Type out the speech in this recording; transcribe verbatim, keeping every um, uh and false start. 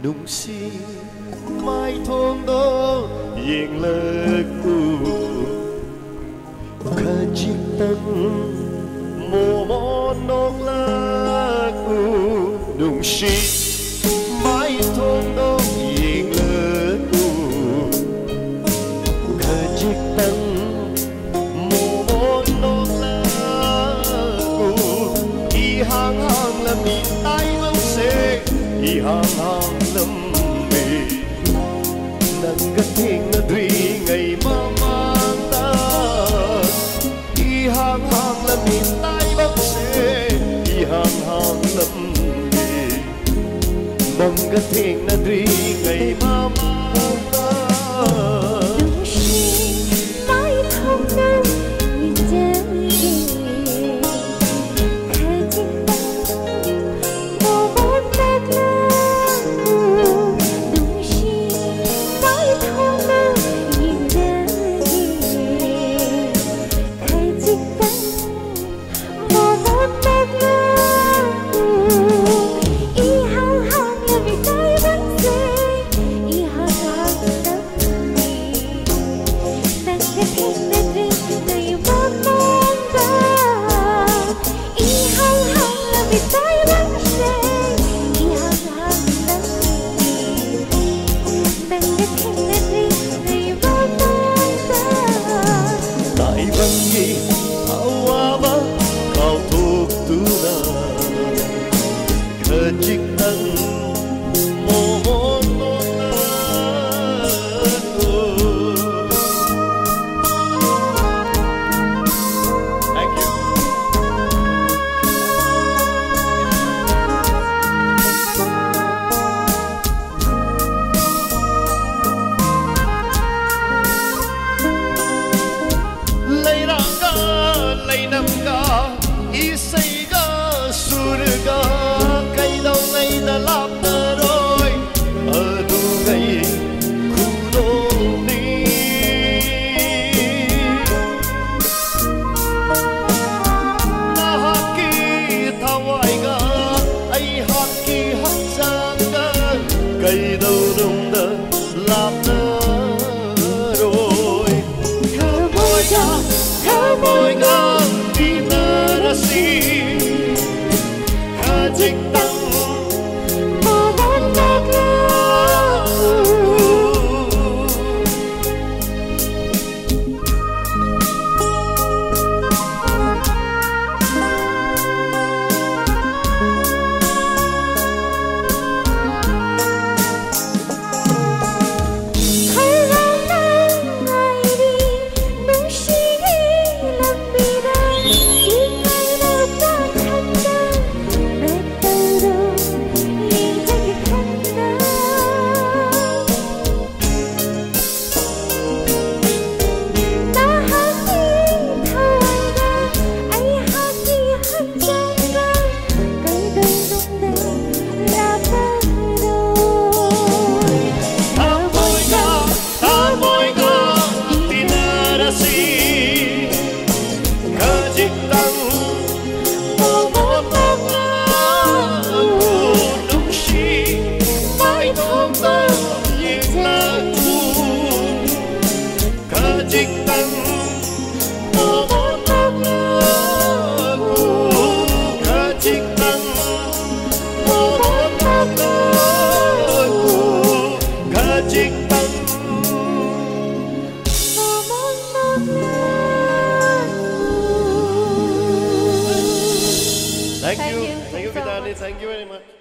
ꯅꯨꯡꯁꯤ ꯃꯥꯏꯊꯣꯡꯗꯣ ꯌꯦꯡꯂꯛꯎ, ꯈꯖꯤꯛꯇꯪ ꯃꯣꯃꯣꯟ ꯅꯣꯛꯂꯛꯎ꯫ ꯅꯨꯡꯁꯤ ꯃꯥꯏꯊꯣꯡꯗꯣ ꯌꯦꯡꯂꯛꯎ, ꯈꯖꯤꯛꯇꯪ ꯃꯣꯃꯣꯟ ꯅꯣꯛꯂꯛꯎ꯫ ꯏꯍꯥꯡ ꯍꯥꯡꯂꯝꯃꯤ ꯇꯥꯏꯕꯪꯁꯦ, ꯏꯍꯥꯡ ꯍꯥꯡꯂꯝꯃꯤ ꯅꯪꯒ ꯊꯦꯡꯅꯗ꯭ꯔꯤꯉꯩ ꯃꯃꯥꯡꯗ꯫ ꯏꯍꯥꯡ ꯍꯥꯡꯂꯝꯃꯤ ꯇꯥꯏꯕꯪꯁꯦ, ꯏꯍꯥꯡ ꯍꯥꯡꯂꯝꯃꯤ ꯅꯪꯒ ꯊꯦꯡꯅꯗ꯭ꯔꯤꯉꯩ ꯃꯃꯥꯡꯗ꯫ ꯅꯨꯡꯁꯤ ꯃꯥꯏꯊꯣꯡꯗꯣ ꯌꯦꯡꯖꯒꯦ, ꯈꯖꯤꯛꯇꯪ ꯃꯣꯃꯣꯟ ꯅꯣꯛꯂꯛꯎ꯫ ꯅꯨꯡꯁꯤ ꯃꯥꯏꯊꯣꯡꯗꯣ ꯌꯦꯡꯖꯒꯦ, ꯈꯖꯤꯛꯇꯪ ꯃꯣꯃꯣꯟ ꯅꯣꯛꯂꯛꯎ꯫ ꯏꯍꯥꯡ ꯍꯥꯡꯂꯕꯤ ꯇꯥꯏꯕꯪꯁꯦ, ꯏꯍꯥꯡ ꯍꯥꯡꯂꯕꯤ ꯀꯩꯗꯧꯅꯨꯡꯗ ꯂꯥꯞꯅꯔꯣꯏ꯫ ꯊꯃꯣꯏꯒ ꯊꯃꯣꯏꯒ ꯇꯤꯟꯅꯔꯁꯤ꯫ ꯈꯖꯤꯛꯇꯪ ꯃꯃꯜ ꯅꯛꯂꯛꯎ꯫ ꯊꯃꯣꯏꯒ ꯊꯃꯣꯏꯒ ꯇꯤꯟꯅꯔꯁꯤ꯫ ꯈꯖꯤꯛꯇꯪ ꯃꯃꯜ ꯅꯛꯂꯛꯎ꯫ ꯅꯨꯡꯁꯤ ꯃꯥꯏꯊꯣꯡꯗ ꯌꯦꯡꯂꯛꯎ꯫ ꯈꯖꯤꯛꯇꯪ ꯃꯃꯜ ꯅꯛꯂꯛꯎ꯫ ꯈꯖꯤꯛꯇꯪ ꯃꯃꯜ ꯅꯛꯂꯛꯎ꯫ ꯈꯖꯤꯛꯇꯪ ꯃꯃꯜ ꯅꯛꯂꯛꯎ꯫ Thank you. Thank you, Gitani. Thank you very much.